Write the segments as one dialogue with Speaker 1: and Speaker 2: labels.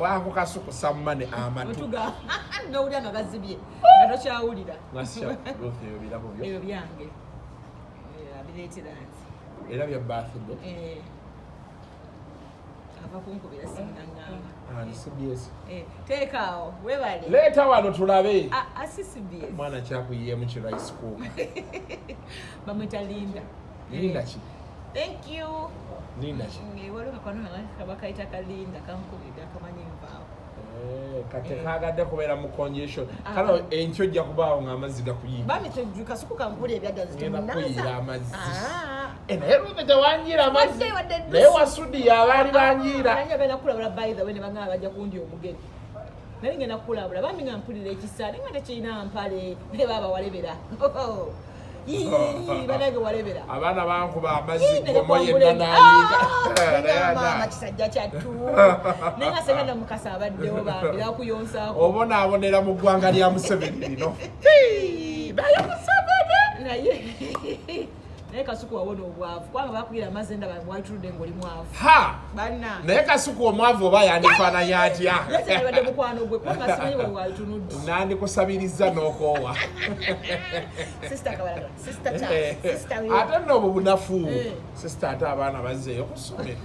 Speaker 1: Bwako Kasuku sammane amatu.
Speaker 2: Otuga nowulira nga gazibye nga tokyawulira.
Speaker 1: Ruth, ebyo birabo byo?
Speaker 2: Ebyo byange. Abireetera nti
Speaker 1: Era bya birthday?
Speaker 2: Eh, ava kunkubira simu naŋŋamba.
Speaker 1: Ah, ni CBS.
Speaker 2: Eh, teekaawo, webale.
Speaker 1: Leeta wano tulabe.
Speaker 2: Ah, ah, si CBS.
Speaker 1: Mwana kyakuyiyeemu ki rice cooker?
Speaker 2: Bamwita Linda.
Speaker 1: Linda ki?
Speaker 2: Thank you.
Speaker 1: Linda ki?
Speaker 2: Waliwo kakwano kange kabakayita Kalinda, kankubidde akamanyi nvaako.
Speaker 1: Eh, kati
Speaker 2: Eh.
Speaker 1: kagadde kubeera mu congestion.
Speaker 2: Ah.
Speaker 1: Kale enkyo ojja kubaawo ng'amazzi gakuyiika.
Speaker 2: Bami Kasuku kankula ebyadda.
Speaker 1: Ngenda kuyiira amazzi.
Speaker 2: Ah.
Speaker 1: Eh, naye Ruth tewanyiira amazzi.
Speaker 2: Wadde ddusu.
Speaker 1: Naye wasudiya abaali banyiira.
Speaker 2: Nange bagenda kukulabula, by the way, ne bangamba bajja kundya omugeni. Nali ngenda kukulabula bambi nga mpulira ekisa naye nga tekirina mpale, naye baaba walebera. Yii, banange walebera.
Speaker 1: Abaana bankuba amazzi
Speaker 2: Yii,
Speaker 1: gomo yenna n'ayiika. Naye
Speaker 2: maama
Speaker 1: ana-
Speaker 2: kisajja kyattu, naye nga senga namukasa abaddewo bambi akuyonsaako.
Speaker 1: Obonaabonera mu ggwanga lya Museveni lino. Hii, naye Museveni.
Speaker 2: Naye Kasuku wawona obwavu kubanga bakuyira amazzi endaba waituludde ngaoli mwavu.
Speaker 1: Ha!
Speaker 2: Banna.
Speaker 1: Naye Kasuku omwavu oba yandifaananya atya?
Speaker 2: Badde mukwano gwe kubanga simanyi bwe waitunudde.
Speaker 1: Nandikusabiriza n'okoowa.
Speaker 2: Sister Kabalagala, Sister Charles, Sister Will.
Speaker 1: Ate nno obwo bunafu.
Speaker 2: Eh.
Speaker 1: Sister, ate abaana bazzeeyo ku ssomero.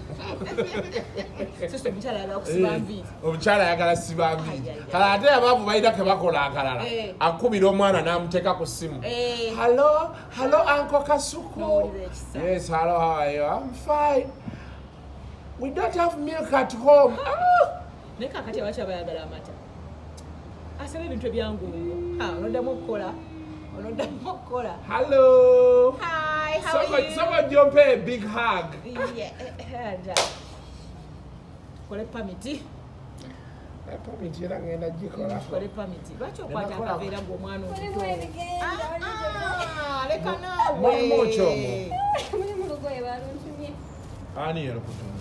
Speaker 2: Sister, omukyala ayagala kusiba nviiri.
Speaker 1: Omukyala ayagala siba nviiri.
Speaker 2: Ai, ai, ai.
Speaker 1: Kale ate abaavu balina kebakola akalala.
Speaker 2: Eh.
Speaker 1: Akubira omwana n'amuteeka ku ssimu.
Speaker 2: Eh.
Speaker 1: "Hello, hello, Uncle Kasuku."
Speaker 2: N'owulira ekisa.
Speaker 1: "Yes, hello, how are you?" "I'm fine. We don't have milk at home." Ah!
Speaker 2: Naye kakati abaki abayagala amata asaba ebintu ebyangu, onoddamu okukola, onoddamu okukola.
Speaker 1: Hello.
Speaker 2: Hi, how are you?
Speaker 1: Someone jump a big hug.
Speaker 2: Yeah, and, kole pamiti.
Speaker 1: Permit era ngenda gikola.
Speaker 2: Kole pamiti, lwaki okwata
Speaker 1: Ngenda kola.
Speaker 2: akaveera ng'omwana
Speaker 3: Mulimu
Speaker 2: omuto?
Speaker 3: ebigenda.
Speaker 2: Ah, leka naawe.
Speaker 1: Mulimu ki omwo?
Speaker 3: Mulimu lugoye baluntumye.
Speaker 1: Ani yalukutumye?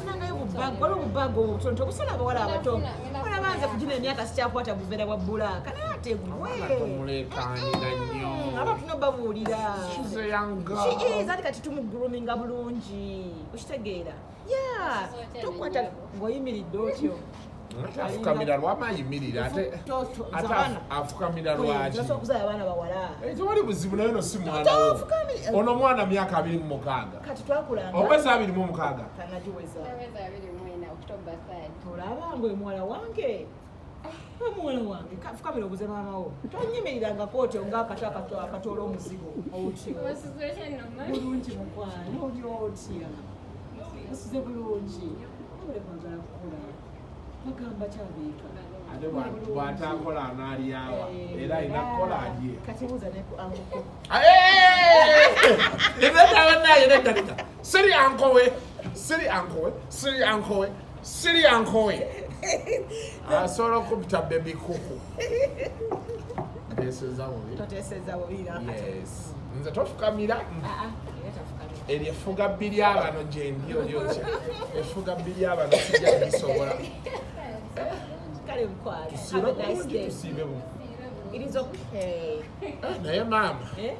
Speaker 2: Sinangayo bubaga, waliwo obubaga obutono obusala abawala abato.
Speaker 3: Ngenda kufuna.
Speaker 2: Olaba nze kugina emyaka sikyakwata buveera bwa bbulaaka, naye ate gwe
Speaker 1: Tomulekanira nnyo.
Speaker 2: Aba tulina obabuulira.
Speaker 1: She's a young girl.
Speaker 2: She is, ate kati tumugroominga bulungi, okitegeera? Yeah, tokwata ng'oyimiridde otyo.
Speaker 1: Ate afukamira lwama ayimirira ate ate afukamira lwaki?
Speaker 2: Osobola okuzaala abaana bawala.
Speaker 1: Eh, tewali buzibu, naye no si mwana wo.
Speaker 2: Tofukamira.
Speaker 1: Ono mwana myaka 26.
Speaker 2: Kati twakulanga.
Speaker 1: Oweza 26.
Speaker 2: Tanagiweza.
Speaker 3: Naweza 24, October 3.
Speaker 2: Olaba nga omuwala wange, omuwala wange fukamira obuze maama wo, tonyimirirangako otyo ngaakato akatoola omuzigo otyo.
Speaker 3: Wasuze otya nno, mami?
Speaker 2: Bulungi mukwano, oli otya? Osuze bulungi? Obule kwagala kukola bagamba kyabiika.
Speaker 1: Ate bw'atakola anaalyawa? Era alina kukola alye.
Speaker 2: Kati buuza ne ku anguko.
Speaker 1: Nedda, nedda, nedda. Siri uncle we, siri uncle we, siri uncle we, siri uncle we. Asobola okupita baby kuku. Nteeseza bubi.
Speaker 2: Toteeseza bubi nakati.
Speaker 1: Yes. Nze tofukamira.
Speaker 2: Ah, ah, era tafukamira.
Speaker 1: Eryo effuga bbiri abano gyendi oli otya? Effuga bbiri abano sijja gisobola.
Speaker 2: Kale mukwano.
Speaker 1: Tusiibe
Speaker 2: Have a nice
Speaker 1: bulungi,
Speaker 2: day.
Speaker 1: tusiibe bulungi.
Speaker 2: It is okay.
Speaker 1: Eh, naye maama.
Speaker 2: Eh?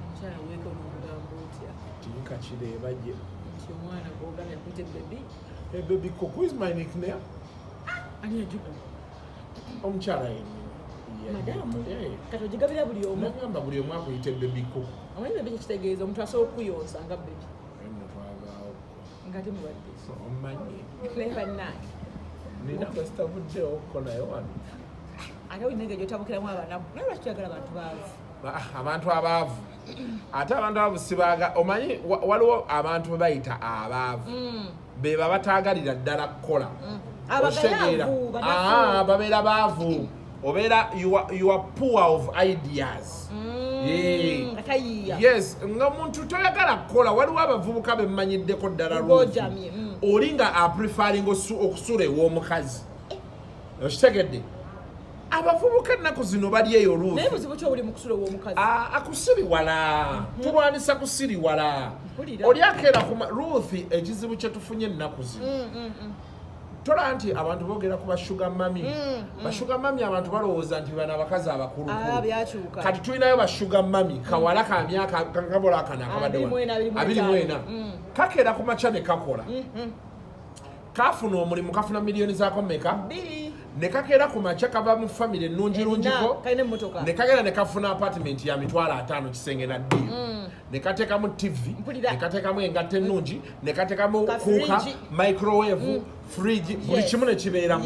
Speaker 2: Omukyala weeko n'omugamba otya?
Speaker 1: Tinkakireeba gye.
Speaker 2: Nti omwana gwogambye akuyite baby.
Speaker 1: Hey, baby Kuku is my nickname.
Speaker 2: Ani yagiku?
Speaker 1: Omukyala yennyini.
Speaker 2: Madamu.
Speaker 1: Eh.
Speaker 2: Kati ogigabira buli omu.
Speaker 1: Nagamba buli omu akuyite baby Kuku.
Speaker 2: Omanyi baby kyekitegeeza omuntu asobola okukuyonsa nga baby.
Speaker 1: Nno twavaawo.
Speaker 2: Nga temubadde.
Speaker 1: Omanyi.
Speaker 2: Naye bannange.
Speaker 1: Nina gwe sitavuddewo ko naye wano.
Speaker 2: Ate olina engeri gyotabukiramu abanaku, naye lwaki tuyagala abantu baavu?
Speaker 1: Ah, abantu abaavu, ate abantu abaavu sibaaga. Omanyi waliwo abantu be bayita abaavu, be bataagalira ddala kukola. Okitegeera?
Speaker 2: Abagayaavu
Speaker 1: Ah,
Speaker 2: banafu.
Speaker 1: babeera baavu, obeera you are poor of ideas. Yeah.
Speaker 2: Nga tayiiya.
Speaker 1: Yes, nga muntu toyagala kukola. Waliwo abavubuka bemmanyiddeko ddala, Ruth.
Speaker 2: Ng'ojamye.
Speaker 1: Oli nga apreferring okusula ew'omukazi, okitegedde? Abavubuka ennaku zino bali eyo,
Speaker 2: Naye
Speaker 1: Ruth.
Speaker 2: buzibu ki obuli mu kusula ow'omukazi?
Speaker 1: Ah, akusiriwala, tulwanisa kusiriwala.
Speaker 2: Mpulira.
Speaker 1: Oli akeera kuma. Ruth, ekizibu kye tufunye ennaku zino, Tolaba nti abantu boogera ku ba sugar mummy. Ba sugar mummy, abantu balowooza nti bano abakazi abakulukulu.
Speaker 2: Ah, byakyuka.
Speaker 1: Kati tulinayo ba sugar mummy kawala ka myaka kabola akano akabadde wano.
Speaker 2: 24,
Speaker 1: 24. Kakeera ku makya ne kakola, kafuna omulimu, kafuna miliyoni zaako meka.
Speaker 2: 2.
Speaker 1: Ne kakeera ku makya, kava mu famire ennungi rungiko.
Speaker 2: Kalina emmotoka.
Speaker 1: Ne kagenda ne kafuna apartment ya 50,000, kisenge na ddiiro, ne kateekamu TV.
Speaker 2: Mpulira.
Speaker 1: Ne kateekamu engatto ennungi, ne kateekamu
Speaker 2: Ka
Speaker 1: cooker,
Speaker 2: fridge.
Speaker 1: microwave, fridge, buli kimu ne kibeeramu.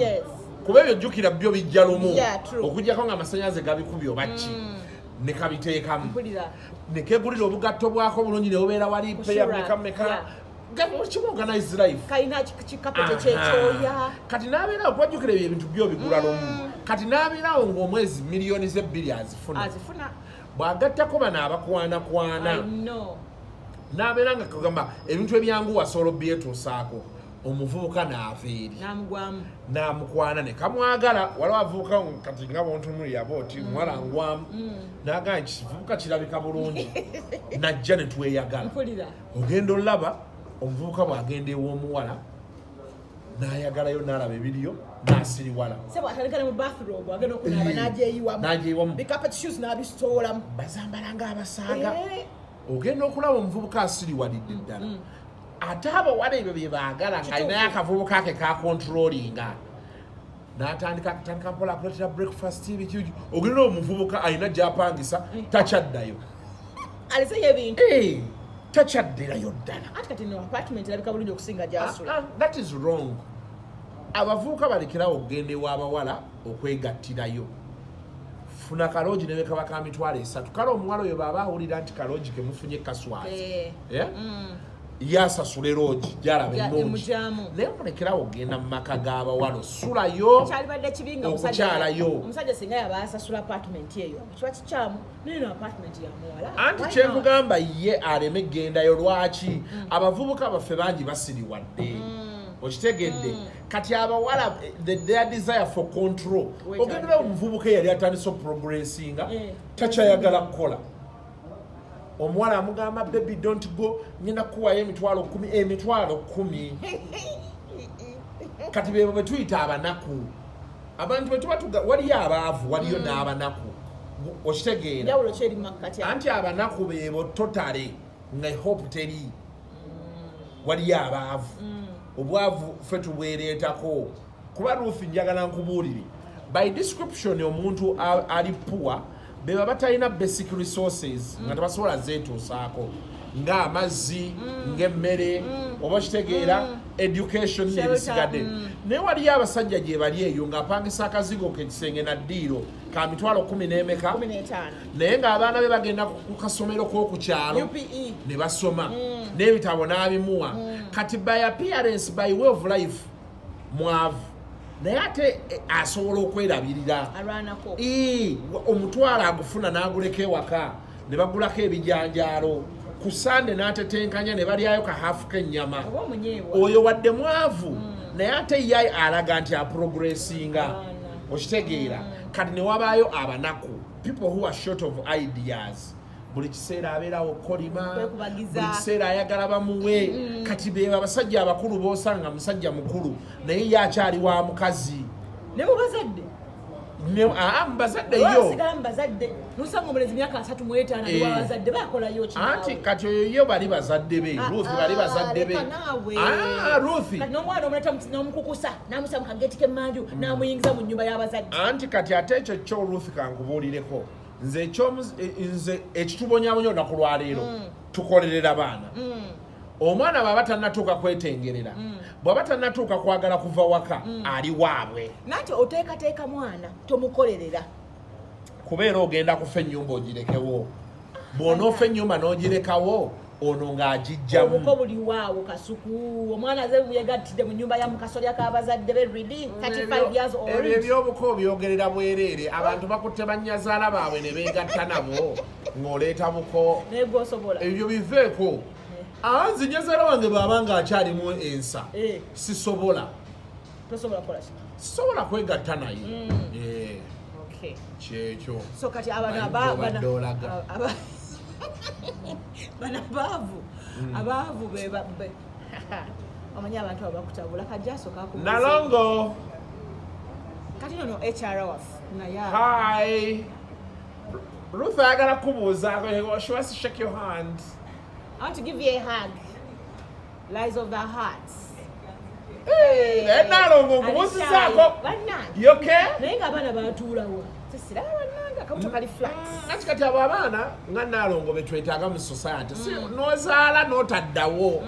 Speaker 1: Kuba ebyo jjukira byo bijja lumu.
Speaker 2: Yeah, true.
Speaker 1: Okuggyako nga amasannyalaze gabikubye oba ki, ne kabiteekamu.
Speaker 2: Mpulira.
Speaker 1: Ne kegulira obugatto bwako bulungi ne bubeera wali
Speaker 2: Ku
Speaker 1: peya
Speaker 2: shoe
Speaker 1: meka
Speaker 2: rack,
Speaker 1: meka.
Speaker 2: yeah.
Speaker 1: Kimu organized life.
Speaker 2: Kalina kikapete kyekyoya.
Speaker 1: Kati n'abeerawo, kubajjukira ebyo ebintu byo bigula lumu. Kati n'abeerawo ng'omwezi miliyoni ze 2 azifuna.
Speaker 2: Azifuna.
Speaker 1: Bw'agattako bano abakwanakwana,
Speaker 2: I know.
Speaker 1: n'abeera nga kugamba ebintu ebyangu wasobola obyetuusaako. Omuvubuka n'ava eri
Speaker 2: N'amugwamu.
Speaker 1: N'amukwana ne kamwagala. Waliwo abavubuka kati nga bontunulira oti muwala ngwamu, n'agamba nti kivubuka kirabika bulungi, najja ne tweyagala.
Speaker 2: Mpulira.
Speaker 1: Ogenda olaba omuvubuka bw'agenda ew'omuwala n'ayagalayo, n'alaba ebiriyo, n'asiriwala.
Speaker 2: Sebo atandika ne mu bathrobe, agenda okunaaba n'agyeyiwamu.
Speaker 1: N'agyeyiwamu.
Speaker 2: Bikapet shoes n'abisitoolamu.
Speaker 1: Bazambala ng'abasaaga.
Speaker 2: Eh,
Speaker 1: Ogenda okulaba omuvubuka asiriwalidde ddala, ate abawala ebyo bye baagala, ng'alinayo akavubuka ke kakontrolinga, n'atandika tandika mpola akuleetera breakfast, biki biki. Ogenda omuvubuka alina gy'apangisa, takyaddayo.
Speaker 2: Aleseyo ebintu.
Speaker 1: Eh, takyaddirayo ddala.
Speaker 2: Anti kati no apartment erabika bulungi okusinga gyasula.
Speaker 1: Ah, ah, that is wrong. Abavubuka balekerawo okugenda ew'abawala okwegattirayo. Funa kaloogi ne bwekaba ka 30,000. Kale omuwala oyo bw'aba awulira nti kaloogi kemufunye kaswaza,
Speaker 2: Eh.
Speaker 1: Eh? Ye asasule loogi gyalaba ennungi.
Speaker 2: Emugyamu.
Speaker 1: Naye mulekerawo okugenda mu maka g'abawala osulayo.
Speaker 2: Kyalibadde kibi nga
Speaker 1: Okukyalayo.
Speaker 2: omusajja singa yaba asasula apartment eyo, kiba kikyamu, naye no apartment ya muwala.
Speaker 1: Anti
Speaker 2: Why not?
Speaker 1: kyenkugamba, ye aleme gendayo. Lwaki abavubuka baffe bangi basiriwadde? Okitegedde? Kati abawala, their desire for control.
Speaker 2: Wait,
Speaker 1: ogendera omuvubuka eyali atandise oprogressinga, takyayagala kukola. Omuwala amugamba, "Baby, don't go, ngenda kukuwayo 10,000." 10,000. Kati bebo betuyita abanaku. Abantu betuba waliyo abaavu, waliyo n'abanaku, okitegeera?
Speaker 2: Njawulo ki eri mu makkati ago?
Speaker 1: Anti abanaku beebo totale nga hope teri. Waliyo abaavu, obwavu ffe tubwereetako. Kuba Ruth, njagala nkubuulire, by description omuntu ali poor beba batalina basic resources, nga tebasobola zeetuusaako, ng'amazzi, ng'emmere, oba kitegeera, education
Speaker 2: Shelter,
Speaker 1: n'ebisigadde. Naye waliyo abasajja gye bali eyo ng'apangisa akazigo kekisenge na ddiiro ka 100,000 n'emeka,
Speaker 2: 15.
Speaker 1: Naye ng'abaana be bagenda ku kasomero k'oku kyalo
Speaker 2: UPE.
Speaker 1: ne basoma, n'ebitabo n'abimuwa. Kati by appearance, by way of life, mwavu, naye ate asobola okwerabirira.
Speaker 2: Alwanako.
Speaker 1: Ii, omutwalo agufuna n'aguleka ewaka ne bagulako ebijanjaalo ku Sande, n'atetenkanya ne balyayo ka half k'ennyama.
Speaker 2: Oba omunyeebwa.
Speaker 1: Oyo wadde mwavu, naye ate ye alaga nti aprogressinga.
Speaker 2: Abaana.
Speaker 1: Okitegeera? Kati ne wabaayo abanaku, people who are short of ideas. Buli kiseera abeerawo kolima.
Speaker 2: Kwekubagiza.
Speaker 1: Buli kiseera ayagala bamuwe. Kati beba abasajja abakulu b'osanga, musajja mukulu naye ye akyali wa mukazi.
Speaker 2: Ne mu bazadde.
Speaker 1: Aa, mu bazadde yo.
Speaker 2: Osigala mu bazadde, nosanga omulenzi myaka 35
Speaker 1: Eh.
Speaker 2: ali wabazadde, bakolayo ki?
Speaker 1: Anti kati oyo ye bali bazadde be.
Speaker 2: Ah,
Speaker 1: Ruth, bali bazadde be.
Speaker 2: leka naawe.
Speaker 1: Ah, Ruth.
Speaker 2: Kati n'omwana omuleta n'omukukusa n'amusa mu kageti k'emmanju n'amuyingiza mu nnyumba y'abazadde.
Speaker 1: Anti kati ate ekyo kyo, Ruth, kankubuulireko nze nze ekitubonyabonya olunaku lwaleero, tukolerera baana. Omwana bw'aba tannatuuka kwetengerera, bw'aba tannatuuka kwagala kuva waka, ali waabwe.
Speaker 2: Nanti oteekateeka mwana, tomukolerera.
Speaker 1: Kubeera ogenda kufa ennyumba ogirekewo. Bw'onoofa ennyumba n'ogirekawo, ono ng'agijjamu.
Speaker 2: Obuko buli waawo kasuku, omwana aze yegattidde mu nyumba ya mukasolya k'abazadde be, really, 35 years old.
Speaker 1: Ebyo ebyobuko obyogerera bwereere. Abantu bakutte bannyazaala baabwe ne beegatta nabo ng'oleeta buko.
Speaker 2: Naye gwosobola.
Speaker 1: Ebyo biveeko. Anze nyazaala wange bw'aba nga akyalimu ensa,
Speaker 2: Eh.
Speaker 1: sisobola.
Speaker 2: Tosobola kukola ki?
Speaker 1: Sisobola kwegatta naye. Eh,
Speaker 2: Okay.
Speaker 1: kyekyo.
Speaker 2: So kati abano
Speaker 1: Manyi gy'obadde olaga.
Speaker 2: Bano abaavu, abaavu be Omanyi abantu abo bakutabula kajja asooka akubuuze.
Speaker 1: Nalongo.
Speaker 2: Kati nono HR waffe naye
Speaker 1: Hi. Ruth ayagala kubuuza. She wants to shake your hand.
Speaker 2: I want to give you a hug. Lies of the heart.
Speaker 1: Naye Nalongo nkubuuzizaako.
Speaker 2: Bannange.
Speaker 1: You okay?
Speaker 2: Naye ng'abaana batuulawa. Sisiraba bannange akabuto kali flat.
Speaker 1: Anti kati abo abaana nga Nalongo betwetaaga mu society. Si n'ozaala n'otaddawo.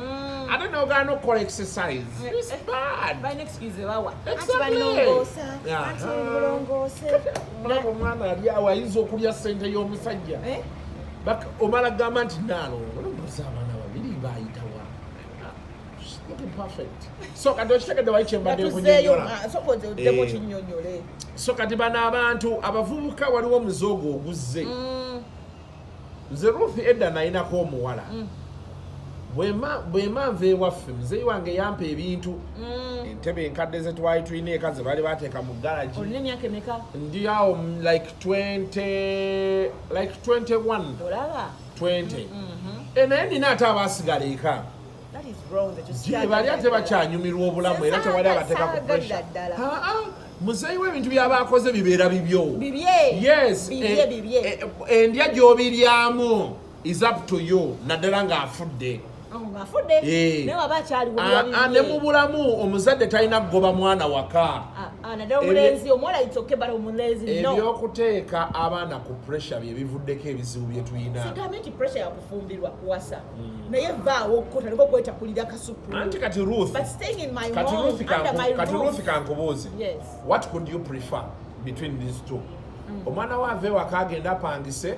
Speaker 1: Ate n'ogaana okukola exercise. It's bad.
Speaker 2: Balina excuse bawa. Anti
Speaker 1: Exactly.
Speaker 2: balongoosa.
Speaker 1: Aha.
Speaker 2: Anti mulongoose.
Speaker 1: Mulaba omwana ali awo ayinza okulya ssente y'omusajja.
Speaker 2: Eh?
Speaker 1: Omala gamba nti Nalongo nombuuza abaana babiri baayitawa. She's looking perfect. So kati okitegedde wali kyembadde
Speaker 2: Batuzeeyo.
Speaker 1: nkunyonnyola.
Speaker 2: Sooka oddemu
Speaker 1: Eh.
Speaker 2: okinnyonnyole.
Speaker 1: So kati bano abantu abavubuka waliwo omuzoogo oguzze. Nze Ruth edda nayinako omuwala. Bwema nva ewaffe muzeeyi wange yampa ebintu, entebe enkadde ze twali tulina eka ze baali bateeka mu garagi.
Speaker 2: Olina emyaka emeka?
Speaker 1: Ndi awo like 20, like 21.
Speaker 2: Olaba?
Speaker 1: 20. Naye nina ate abaasigala eka.
Speaker 2: That is wrong. Ekyo
Speaker 1: Gye bali ate bakyanyumirwa obulamu era tewali abateeka ku
Speaker 2: Saagalira
Speaker 1: pressure.
Speaker 2: ddala.
Speaker 1: Aa, muzeeyi w'ebintu by'aba akoze bibeera bibyo.
Speaker 2: Bibye.
Speaker 1: Yes.
Speaker 2: Bibye, bibye.
Speaker 1: Endya gy'obiryamu is up to you, naddala ng'afudde.
Speaker 2: Oh, ng'afudde.
Speaker 1: Eh.
Speaker 2: Naye waba akyaliwo
Speaker 1: Ah,
Speaker 2: biba
Speaker 1: ah, ne
Speaker 2: bibye.
Speaker 1: mu bulamu omuzadde talina kugoba mwana waka.
Speaker 2: Ah, ah, naddala omulenzi, omuwala it's okay, but omulenzi no.
Speaker 1: Ebyokuteeka abaana ku pressure bye bivuddeko ebizibu bye tulina.
Speaker 2: Sigambe nti pressure yakufumbirwa kuwasa, naye vaawo kotandika okwetakulira kasupu.
Speaker 1: Anti kati Ruth,
Speaker 2: But staying in my
Speaker 1: kati
Speaker 2: home,
Speaker 1: Ruth,
Speaker 2: under my
Speaker 1: kati
Speaker 2: roof.
Speaker 1: Ruth kankubuuze.
Speaker 2: Yes.
Speaker 1: What could you prefer between these two? Omwana we ava ewaka agenda apangise,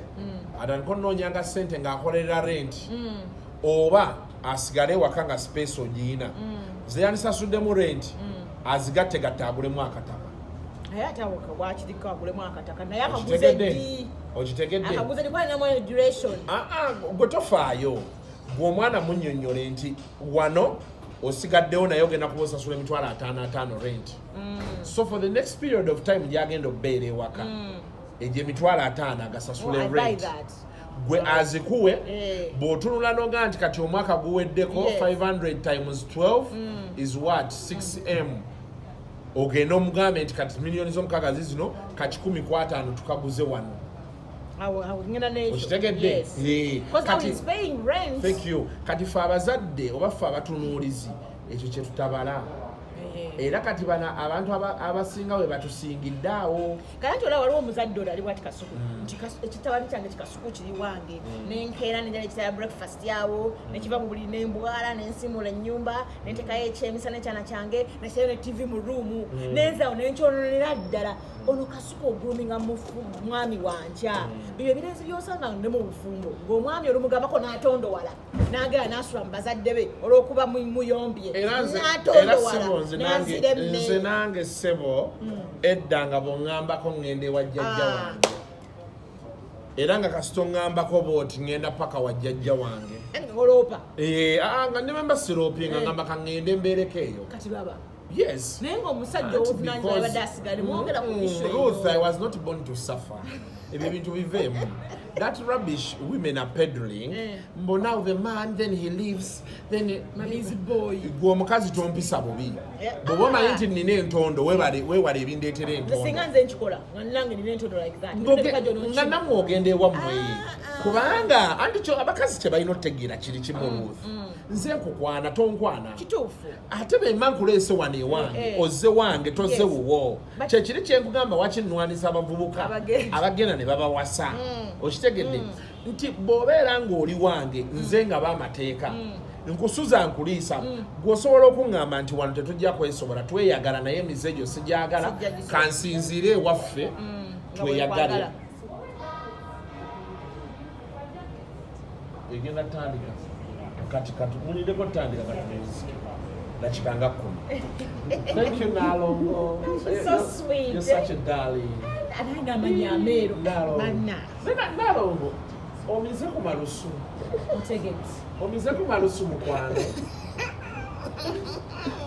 Speaker 1: atandika onoonyanga ssente ng'akolerera rent, oba asigale ewaka nga space ogiyina, ze yandisasuddemu rent azigattegatte agulemu akataka?
Speaker 2: Naye ate awo wakiriko agulemu akataka, naye akaguze
Speaker 1: Okitegedde?
Speaker 2: ddi?
Speaker 1: Okitegedde?
Speaker 2: Akaguze ddi? Kuba ninamu duration.
Speaker 1: Ah, ah, gwe tofaayo, gwe omwana munnyonnyole nti wano osigaddewo naye ogenda kuba osasula 550,000 rent. So for the next period of time gyagenda okubeera ewaka, egyo 50,000 agasasule
Speaker 2: Oh, I buy
Speaker 1: rent.
Speaker 2: that.
Speaker 1: Gwe azikuwe.
Speaker 2: Eh.
Speaker 1: Bw'otunula noga nti kati omwaka guweddeko, 500 times 12 is what? 6M. Ogenda omugambe nti kati miliyoni z'omukaaga zizino, ka 150 tukaguze wano.
Speaker 2: Awo awo ngenda n'ekyo.
Speaker 1: Okitegedde?
Speaker 2: Yes.
Speaker 1: Eh,
Speaker 2: Because now he's paying rent.
Speaker 1: Thank you. Kati fe abazadde oba ffe abatunuulizi ekyo kye tutabala.
Speaker 2: Eh.
Speaker 1: Era kati bano abantu abasinga we batusingidde awo.
Speaker 2: Kale nti olaba waliwo omuzadde oli ali bwati kasuku nti ekitabani kyange kikasuku kiri wange, nenkeera nenjala ekitaya breakfast yawo, nekiva mu buliri nembwala nensimula ennyumba nentekayo ekyemisana ekyana kyange nekitayo ne TV mu ruumu nenzaawo nenkyononera ddala. Ono kasuku ogruminga mwami wankya. Bibyo ebirenzi byosanga ne mu bufumbo ng'omwami olumugambako n'atondowala n'agenda n'asula mu bazadde be olw'okuba muyombye.
Speaker 1: Era nze era
Speaker 2: N'atondowala
Speaker 1: ssebo nze nange
Speaker 2: n'azira emmere.
Speaker 1: Nze nange ssebo edda nga bw'oŋŋambako ŋŋenda ewa jjajja wange, era nga kasita oŋŋambako bw'oti ŋŋenda paka wa jjajja wange.
Speaker 2: Oloopa?
Speaker 1: Eh, ah, nga nememba siroopye nga ŋŋamba ka ŋŋende mbeereko eyo.
Speaker 2: Kati laba.
Speaker 1: Yes.
Speaker 2: Naye ng'omusajja
Speaker 1: Anti
Speaker 2: obuvunaanyizibwa
Speaker 1: because
Speaker 2: yabadde asigale mwongera ku issue
Speaker 1: Ruth, I
Speaker 2: eyo.
Speaker 1: was not born to suffer. Ebyo ebintu biveemu. That rubbish women are peddling.
Speaker 2: Eh.
Speaker 1: Mbo now the man, then he leaves, then
Speaker 2: Mami's boy.
Speaker 1: Gwe omukazi tompisa bubi.
Speaker 2: Eh,
Speaker 1: Bw'oba omanyi
Speaker 2: ah.
Speaker 1: nti nina entondo, weewale ebindeetera
Speaker 2: Nze
Speaker 1: entondo.
Speaker 2: singa nze nkikola nga nange nina entondo like that.
Speaker 1: Nga nammwe ogenda ewammwe.
Speaker 2: Ah, ah.
Speaker 1: Kubanga anti kyo abakazi kye balina otutegeera kiri kimu, Ruth. Nze nkukwana, tonkwana.
Speaker 2: Kituufu.
Speaker 1: Ate bemba nkuleese wano ewange,
Speaker 2: Eh.
Speaker 1: ozze wange, tozze
Speaker 2: Yes.
Speaker 1: wuwo. Kyekiri kyenkugamba wakinwanisa abavubuka
Speaker 2: Abagenda.
Speaker 1: abagenda ne babawasa. Okitegedde nti bw'obeera ng'oli wange, nze nga baamateeka nkusuza nkuliisa, gweosobola okuŋŋamba nti wano tetujja kwesobola, tweyagala naye emize egyo sijagala.
Speaker 2: Sijja gisobola.
Speaker 1: Kansinziire ewaffe
Speaker 2: Nga
Speaker 1: tweyagale.
Speaker 2: bwe nkwagala.
Speaker 1: Egenda tandika kati, kati mulindeko tutandika kati music dakika nga 10. Thank you, Nalongo.
Speaker 2: So sweet.
Speaker 1: You're such a darling.
Speaker 2: Ate amannya ameeru.
Speaker 1: Nalongo.
Speaker 2: Banna.
Speaker 1: Nalongo, omize ku malusu.
Speaker 2: Otegete.
Speaker 1: Omize ku malusu, mukwano.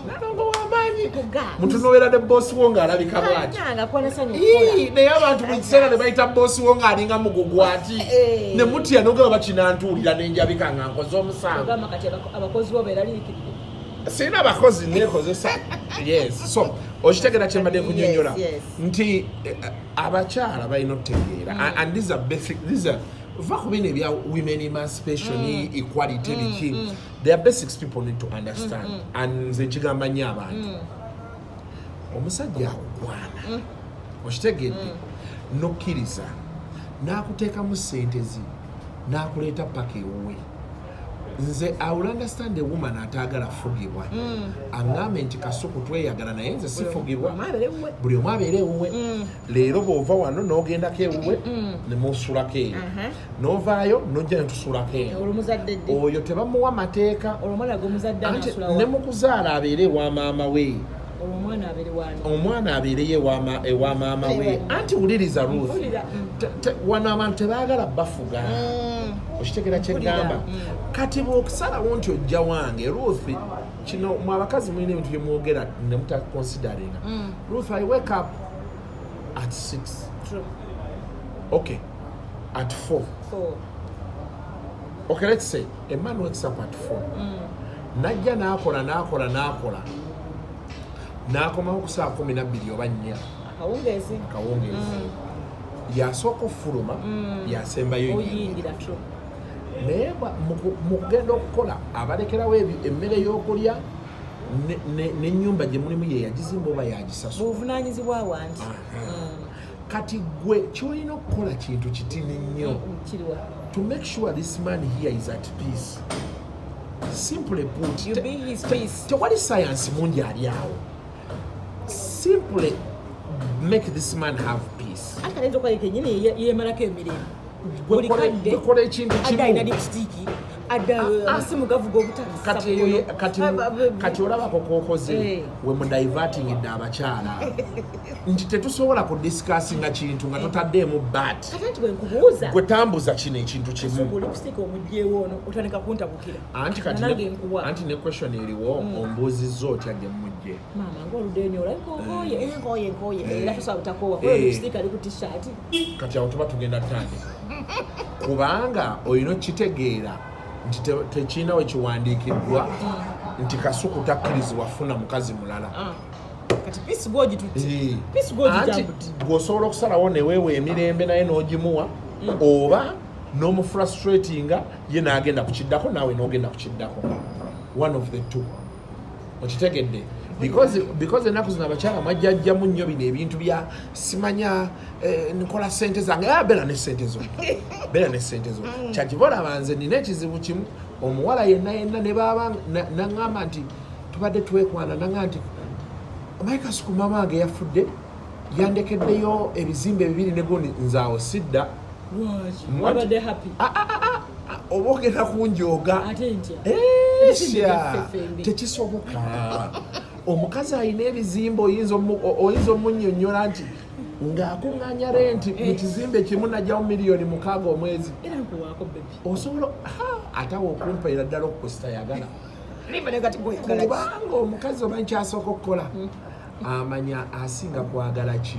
Speaker 1: Nalongo w'amaanyi.
Speaker 2: Kugamba.
Speaker 1: Mutunuulira ne bosi wo ng'alabika bw'ati.
Speaker 2: Bannange akwana sanyu
Speaker 1: Ii,
Speaker 2: okukola.
Speaker 1: naye abantu buli kiseera ne bayita bosi wo ng'alinga mugugu ati
Speaker 2: Eh.
Speaker 1: ne mutya nogaba bakinantuulira nenjabika nga nkoze omusango.
Speaker 2: Ogamba kati abakozi bo beeraliikirire.
Speaker 1: Sirina bakozi, nekozesa. Yes, so okitegera kyembadde kunyonyola nti abakyala balina okutegeera. And these are basic, these are, va ku bino ebya women emancipation, equality, biki. There are basics people need to understand. And nze nkigamba nnyo abantu, omusajja akukwana, okitegedde, nokkiriza n'akuteekamu sente zi n'akuleeta paka ewuwe. Nze I will understand a woman ataagala fugibwa, aŋŋambe nti, "Kasuku, tweyagala, naye nze sifugibwa."
Speaker 2: Omu abeere ewuwe.
Speaker 1: Buli omu abeere ewuwe. Leero bw'ova wano n'ogendako ewuwe ne musulako eyo, n'ovaayo n'ojja ne tusulako eyo.
Speaker 2: Olwo muzadde ddi?
Speaker 1: Oyo tebamuwa mateeka.
Speaker 2: Olwo omwana gw'omuzadde
Speaker 1: Anti
Speaker 2: anaasulawa?
Speaker 1: ne mu kuzaala abeere ewa maama we.
Speaker 2: Olwo omwana abeere wani?
Speaker 1: Omwana abeereyo ewa maama we.
Speaker 2: Ewa.
Speaker 1: Anti wuliriza, Ruth.
Speaker 2: Mpulira.
Speaker 1: Wano abantu tebaagala bafuga, okitegera kyegamba?
Speaker 2: Mpulira.
Speaker 1: Kati bw'okusalawo nti ojja wange, Ruth, kino mwe abakazi mulina ebintu byemwogera nemutaconsideringa. Ruth, I wake up at 6.
Speaker 2: True.
Speaker 1: Okay, at 4.
Speaker 2: Four.
Speaker 1: Okay, let's say a man wakes up at 4, najja n'akola, n'akola, n'akola, n'akomawo ku saa 12 oba 4.
Speaker 2: Akawungeezi.
Speaker 1: Akawungeezi. Yasooka ofuluma, yasembayo yingira.
Speaker 2: Oyingira, true.
Speaker 1: Naye mu kugenda okukola abalekerawo emmere y'okulya n'ennyumba gye mulimu, ye yagizimba oba yagisasula.
Speaker 2: Buvunanyizibwa wanti.
Speaker 1: Kati gwe kyolina okukola kintu kitini nnyo
Speaker 2: Kiriwa?
Speaker 1: to make sure this man here is at peace. Simply put,
Speaker 2: You be his peace.
Speaker 1: Tewali science mungi ali awo. Simply make this man have peace.
Speaker 2: Ate ayinza okuba kenyini yemalako emirimu buli kadde.
Speaker 1: Gwe kola ekintu
Speaker 2: Adde alina
Speaker 1: kimu.
Speaker 2: lipstick, adde
Speaker 1: Ah, ah.
Speaker 2: amasimu gavuga obutasa.
Speaker 1: Kati eyo kati olabako kokoze we mudivertingidde abakyala nti tetusobola kudiscussinga kintu nga totaddeemu bat.
Speaker 2: Kati anti bwe nkubuuza,
Speaker 1: Gwe tambuza kino ekintu kimu.
Speaker 2: Lipstick omugyewo ono otandika kuntabukira.
Speaker 1: Anti kati
Speaker 2: Nange nkuwa.
Speaker 1: Anti ne question eriwo, ombuuzizza otya gye mujje?
Speaker 2: Maama, ngaoluddeyo nyo, olabika okooye. Eh, nkooye, nkooye. Era tosobola butakoowa. Lipstick ali ku t-shirt.
Speaker 1: Kati awo tuba tugenda tandika, kubanga olina okukitegeera nti tekirina we kiwandiikiddwa nti Kasuku takkirizibwa funa mukazi mulala.
Speaker 2: Ah. Kati peace gwogitutte. Peace
Speaker 1: Anti
Speaker 2: gwogijambuti.
Speaker 1: gweosobola okusalawo neweewa emirembe naye n'ogimuwa, oba n'omufrustratinga ye n'agenda ku kiddako, naawe n'ogenda ku kiddako, one of the two, okitegedde? Because ennaku zino abakyala mwajjajjamu nnyo bino ebintu bya simanya, nkola sente zange. Ah, beera ne sente zo, beera ne sente zo. Kyakiva olaba nze nina ekizibu kimu, omuwala yenna yenna ne baaba naŋŋamba nti tubadde twekwana, naŋŋamba nti, "Omanyi Kasuku, maama wange yafudde, yandekeddeyo ebizimbe bibiri ne gundi." Nze awo sidda.
Speaker 2: Lwaki?
Speaker 1: What?
Speaker 2: Wabadde happy.
Speaker 1: Ah, ah, ah, ah, ah, oba ogenda kunjooga.
Speaker 2: Ate ntya?
Speaker 1: Esya,
Speaker 2: Ebizimbe byaffe ffembi.
Speaker 1: Tekisoboka. Omukazi alina ebizimbe oyinza omunnyonnyola nti ng'akuŋŋaanya renti mu kizimbe kimu najjawo miliyoni 6 omwezi?
Speaker 2: Era nkuwaako, baby.
Speaker 1: Osobola ha, ate awo okumpeera ddala okukusita yagala.
Speaker 2: Limba, naye kati gweoyagala ki?
Speaker 1: Kubanga omukazi omanyi kyasooka okukola, amanya asinga kwagala ki.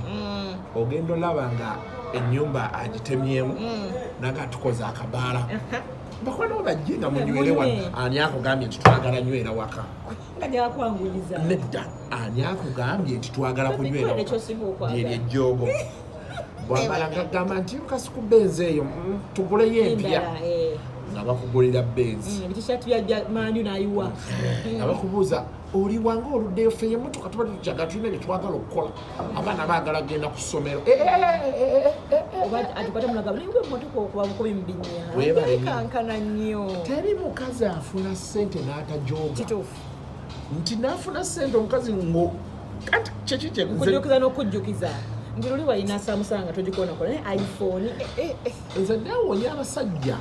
Speaker 1: Ogenda olaba nga ennyumba agitemyemu naga tukoze akabaala, bakwano bajje nga munywere wano.
Speaker 2: Munywe.
Speaker 1: Ani akugambye nti twagala nywera waka?
Speaker 2: Nga gyakwanguyiza.
Speaker 1: Nedda, ani akugambye nti twagala kunywera
Speaker 2: Kwere
Speaker 1: waka?
Speaker 2: kyosinga okwagala.
Speaker 1: Lyeryo ejjoogo bwamala ngagamba nti, "Kasuku, Benz eyo, tuguleyo empya."
Speaker 2: Endala, eh.
Speaker 1: Nga bakugulira Benz.
Speaker 2: Ebitishati bya manju nayiwa.
Speaker 1: Nga bakubuuza, "Oli wange oluddeyo? Ffe emotoka tuba tukyaga, tulina bye twagala okukola, abaana baagala kugenda ku ssomero." Eh, eh, eh, eh, eh, eh, eh.
Speaker 2: Oba atukwata mulaga naye emotoka okuba bukubi mu binnya.
Speaker 1: Weebale nnyo.
Speaker 2: Kankana nnyo.
Speaker 1: Teri mukazi afuna ssente n'atajooga.
Speaker 2: Kituufu.
Speaker 1: Nti n'afuna ssente omukazi ngo anti kyeki kye
Speaker 2: Nkujjukiza n'okujjukiza nti luli walina Samsung togikonakola, naye iPhone, eh, eh, eh.
Speaker 1: Nze neewuunya abasajja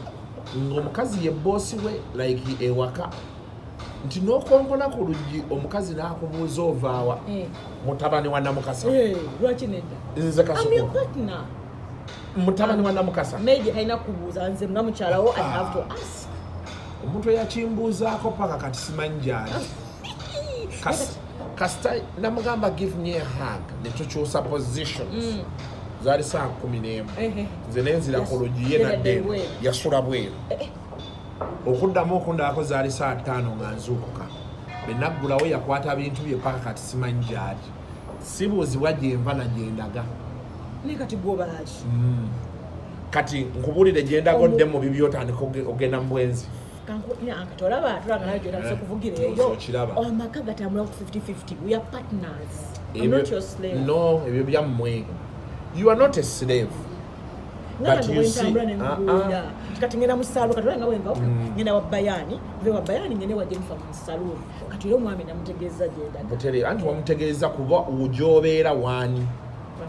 Speaker 1: ng'omukazi ye boss we, like ewaka, nti n'okonkona ku luggi omukazi n'akubuuza, "Ovaawa?" "Mutabani wa Namukasa."
Speaker 2: Lwaki nedda?
Speaker 1: Nze
Speaker 2: I'm your
Speaker 1: Kasuku,
Speaker 2: partner.
Speaker 1: mutabani wa Namukasa.
Speaker 2: Meji talina kubuuza, nze nga mukyalawo I have to ask.
Speaker 1: Omuntu eyakimbuuzaako paka kati simanyi gyali. Kasita namugamba, "Give me a hug," ne tukyusa positions. Zaali saa 11. Nze nenzira ku luggi, ye
Speaker 2: Ye
Speaker 1: nadda
Speaker 2: nadda
Speaker 1: eno.
Speaker 2: ebweru.
Speaker 1: Yasula bweru. Okuddamu okundabako zaali saa 5 nga nzuukuka. Benaggulawo yakwata bintu bye paka kati simanyi gyali. Sibuuzibwa gyenva nagyendaga.
Speaker 2: Naye kati gwobalaki?
Speaker 1: Kati nkubuulire, gyendaga odde mu bibyo, otandika ogenda mu bwenzi.
Speaker 2: Kati olaba tulanga nayo gyotandise okuvugira eyo.
Speaker 1: Okiraba.
Speaker 2: Amaka gatambula ku 50-50. We are partners. I'm not your slave.
Speaker 1: No, ebyo byammwe. You are not a slave.
Speaker 2: Nga
Speaker 1: But
Speaker 2: nange
Speaker 1: you see,
Speaker 2: bwentambula nenkubuulira kati ngenda mu saalu, kati olaba nga bwenva ngenda wa Bayani, nve wa Bayani ngende wa Jennifer mu saluuni. Kati era omwami namutegeeza gyendaga.
Speaker 1: Butere anti wamutegeeza kuba gyobeera waani,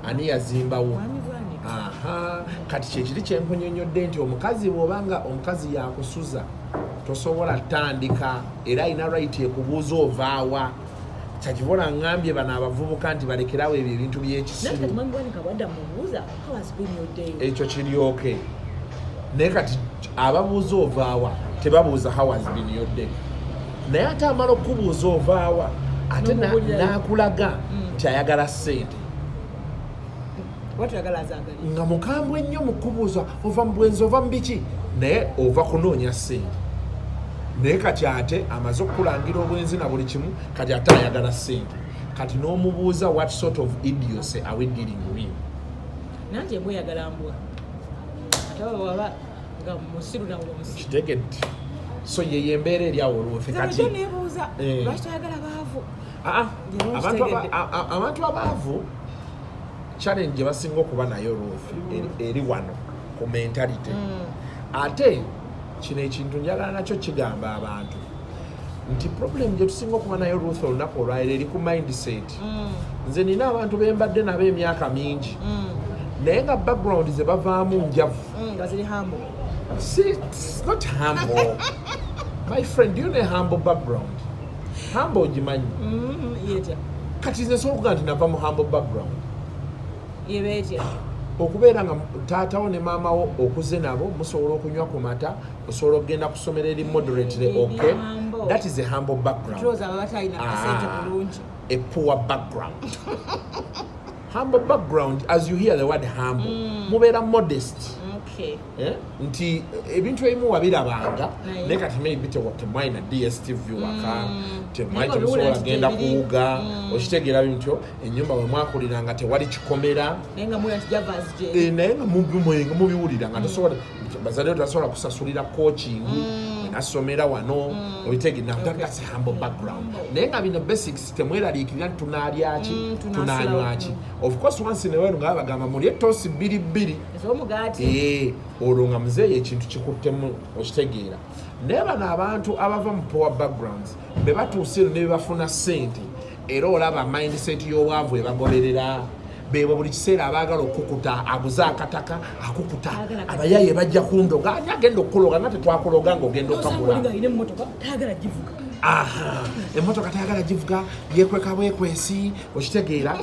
Speaker 1: ani yazimbawo?
Speaker 2: Mwami Bwanika.
Speaker 1: Aha, kati kyekiri kyenkunyonyodde nti omukazi bw'obanga omukazi yakusuza, tosobola tandika, era alina right ekubuuza ovaawa. Kyakivola ŋŋambye bano abavubuka nti balekerawo ebyo ebintu
Speaker 2: Naye kati
Speaker 1: by'ekisiru.
Speaker 2: Mwami Bwanika bwadda mubuuza, "How has been your day?"
Speaker 1: Ekyo kiryoke, naye kati ababuuza ovaawa tebabuuza "How has been your day?" Naye ate amala okukubuuza ovaawa, ate
Speaker 2: N'omubuulirayo.
Speaker 1: n'akulaga nti ayagala ssente.
Speaker 2: Watuyagala azagali.
Speaker 1: Nga mukambwe nnyo mu kubuuza ova mu bwenzi, ova mu biki, naye ova kunoonya ssente. Naye kati ate amaze okukulangira obwenzi na buli kimu, kati ate ayagala ssente. Kati n'omubuuza, what sort of idiocy are we dealing with?
Speaker 2: Nanti embwa eyagala mbwa, ate baba waba nga musiru nawe musiru.
Speaker 1: Kitegedde? So yeyo embeera eri awo olwofe. Kati
Speaker 2: kati nebuuza, lwaki toyagala baavu?
Speaker 1: Ah, ah,
Speaker 2: Nze
Speaker 1: abantu abantu abaavu, challenge gye basinga okuba nayo, Ruth, eri wano ku mentality. Ate kino ekintu njagala nakyo kigamba abantu nti problem gye tusinga okuba nayo, Ruth, olunaku olwaliro eri ku mindset. Nze nina abantu bembadde nabo emyaka mingi, naye nga background ze bavaamu njavu.
Speaker 2: Nga ziri humble.
Speaker 1: See, it's not humble. My friend, do you know humble background? Humble ogimanyi?
Speaker 2: Yetya?
Speaker 1: Kati nze nsobola okugaa nti nava mu humble background.
Speaker 2: Yeba etya?
Speaker 1: Okubeera nga taatawo ne maamawo okuze nabo, musobola okunywa ku mata, osobola okugenda ku ssomero eri moderately
Speaker 2: Eri
Speaker 1: okay.
Speaker 2: humble.
Speaker 1: That is a humble background.
Speaker 2: Tulowooza aba batalina kasente.
Speaker 1: Ah.
Speaker 2: Bulungi.
Speaker 1: A poor background. Humble background, as you hear the word humble, mubeera modest. Eh? Nti ebintu ebimu wabirabanga, naye kati maybe temwalina DStv waka, temwali,
Speaker 2: Naye
Speaker 1: temusobola
Speaker 2: nga
Speaker 1: genda
Speaker 2: tebiri.
Speaker 1: kuwuga, okitegeera bityo, ennyumba we mwakuliranga tewali kikomera.
Speaker 2: Naye nga muya nti javas gye.
Speaker 1: Eh, naye nga nga mubiwulira nga tosobola, bazadde bo tebasobola kusasulira coaching wenasomera wano, obitegera? That's a humble background. Naye nga bino basics temweraliikirira nti tunaalyaki,
Speaker 2: Tunaasulawo.
Speaker 1: tunanywaki. Of course once in a while nga bagamba mulye toast bbiri bbiri
Speaker 2: ez'omugaati.
Speaker 1: Eh, olwo nga muzeeyi ekintu kikuttemu, okitegeera? Naye bano abantu abava mu poor backgrounds be batuuse eno ne bebafuna ssente, era olaba mindset y'obwavu ebagoberera. Bebwe buli kiseera abaagala okukuta, aguze akataka akukuta.
Speaker 2: Ayagala kati.
Speaker 1: Abayaye bajja kundoga. Ani agenda okukuloga nga tetwakuloga ngaogenda
Speaker 2: Nosanga
Speaker 1: okagula?
Speaker 2: oli nga alina emmotoka, tayagala givuga.
Speaker 1: Aha, emmotoka tayagala givuga, yekweka bwekwesi, okitegeera?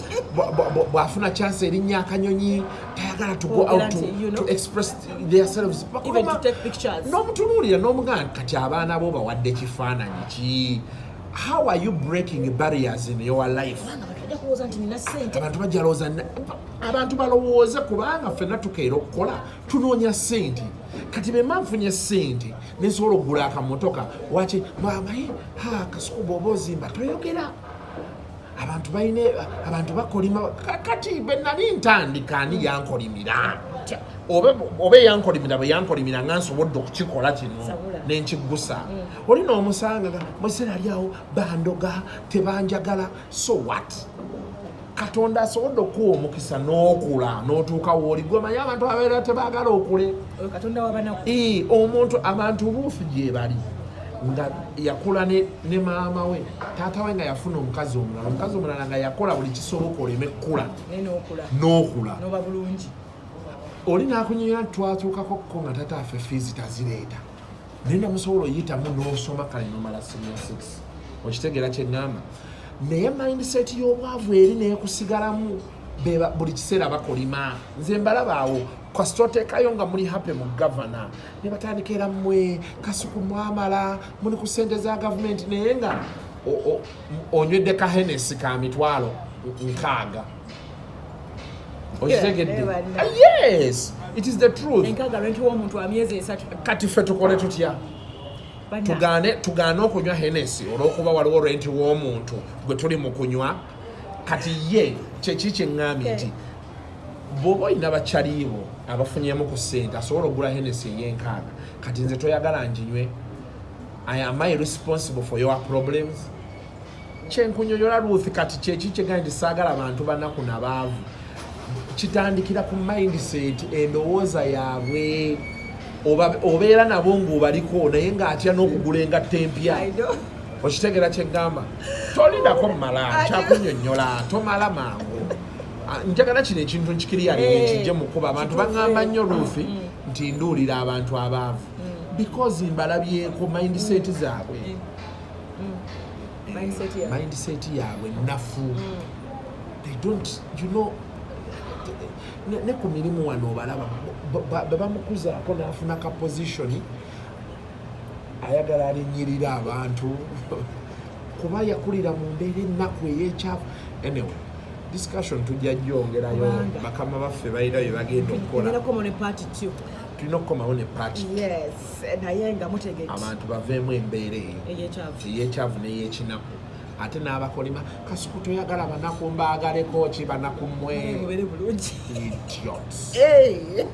Speaker 1: Bw'afuna chance erinnya akanyonyi, tayagala to go
Speaker 2: Kwogera
Speaker 1: out
Speaker 2: nti,
Speaker 1: to express themselves.
Speaker 2: Even to take pictures.
Speaker 1: N'omutunuulira n'omugamba nti kati abaana bo bawadde kifaananyi ki? How are you breaking barriers in your life?
Speaker 2: Kubanga abantu bajja kulowooza nti nina ssente.
Speaker 1: Abantu bajja lowooza abantu balowooze, kubanga ffenna tukeera okukola tunoonya ssente. Kati bwe nfunye ssente nensobola okugula akamotoka, waki maamaye ha Kasuku bw'oba ozimba toyogera, abantu balina, abantu bakolima. Kati bwe nali ntandika, ani yankolimira? Oba eyankolimira bwe yankolimira nga nsobodde okukikola kino
Speaker 2: Sabula.
Speaker 1: nenkiggusa. Oli n'omusanga nga mukiseera ali awo bandoga, tebanjagala. So what? Katonda asobodde okuwa omukisa n'okula n'otuuka wooli. Gwe manyi abantu ababeera tebaagala okule.
Speaker 2: Oyo Katonda w'abanaku.
Speaker 1: Ee, omuntu, abantu buufu gye bali nga yakula ne maama we, taata we nga yafuna omukazi omulala, omukazi omulala nga yakola buli kisoboka oleme kkula.
Speaker 2: Naye n'okula.
Speaker 1: N'okula.
Speaker 2: N'oba bulungi.
Speaker 1: Oli n'akunyonyola nti twatuukako ko nga taata affe fees tazireeta, naye namusobola oyitamu n'osoma kale nomala senior 6, okitegeera kyeŋŋamba? Naye mindset y'obwavu eri neekusigalamu. Buli kiseera bakolima. Nze mbalaba awo, kasita oteekayo nga muli happy mu gavana, ne batandika era mmwe Kasuku mwamala muli ku ssente za gavumenti, naye nga onywedde ka Hennessy ka 60,000, okitegedde?
Speaker 2: Yeah,
Speaker 1: Ah, yes, it is the truth.
Speaker 2: 60 rent w'omuntu wa myezi 3.
Speaker 1: Kati ffe tukole tutya?
Speaker 2: Bana.
Speaker 1: Tugaane okunywa Hennessy olw'okuba waliwo renti w'omuntu gwe tuli mu kunywa. Kati ye kyeki kyeŋŋambye nti bw'oba olina bakyaliibo abafunyemu ku ssente, asobola okugula Hennessy ey'enkaaga, kati nze toyagala nginywe. Am I responsible for your problems? Kyenkunyonyola, Ruth, kati kyeki kyegambye nti saagala bantu banaku nabaavu. Kitandikira ku mindset, endowooza yaabwe. Obeera nabo ng'obaliko, naye ng'atya n'okugula engatto empya.
Speaker 2: I know.
Speaker 1: Okitegeera kyeŋŋamba? Tolindako mmala kyakunyonyola, tomala mangu. Ah, njagala kino ekintu nkikiriyalire, kijje mukuba abantu. Baŋŋamba nnyo, Ruth, nti nduulira abantu abaavu because mbalabyeko mindset zaabwe.
Speaker 2: Mindset yaabwe.
Speaker 1: Mindset yaabwe nafu. They don't, ne ku mirimu wano obalaba bwe bamukuzaako n'afuna ka position, ayagala alinyirira abantu kuba yakulira mu mbeera ennaku ey'ekyavu. Anyway, discussion tujja gyongerayo.
Speaker 2: Kubanga.
Speaker 1: Bakama baffe balina bye bagenda okukola.
Speaker 2: Ngenda kukomawo ne part 2.
Speaker 1: Tulina okukomawo ne part.
Speaker 2: Yes, naye nga mutegedde.
Speaker 1: Abantu baveemu embeera eyo
Speaker 2: ey'ekyavu.
Speaker 1: Ey'ekyavu n'ey'ekinaku, ate n'abakolima. Kasuku toyagala banaku, mbaagaleko ki banaku mmwe?
Speaker 2: Mubeere bulungi.
Speaker 1: Idiots.
Speaker 2: Hey.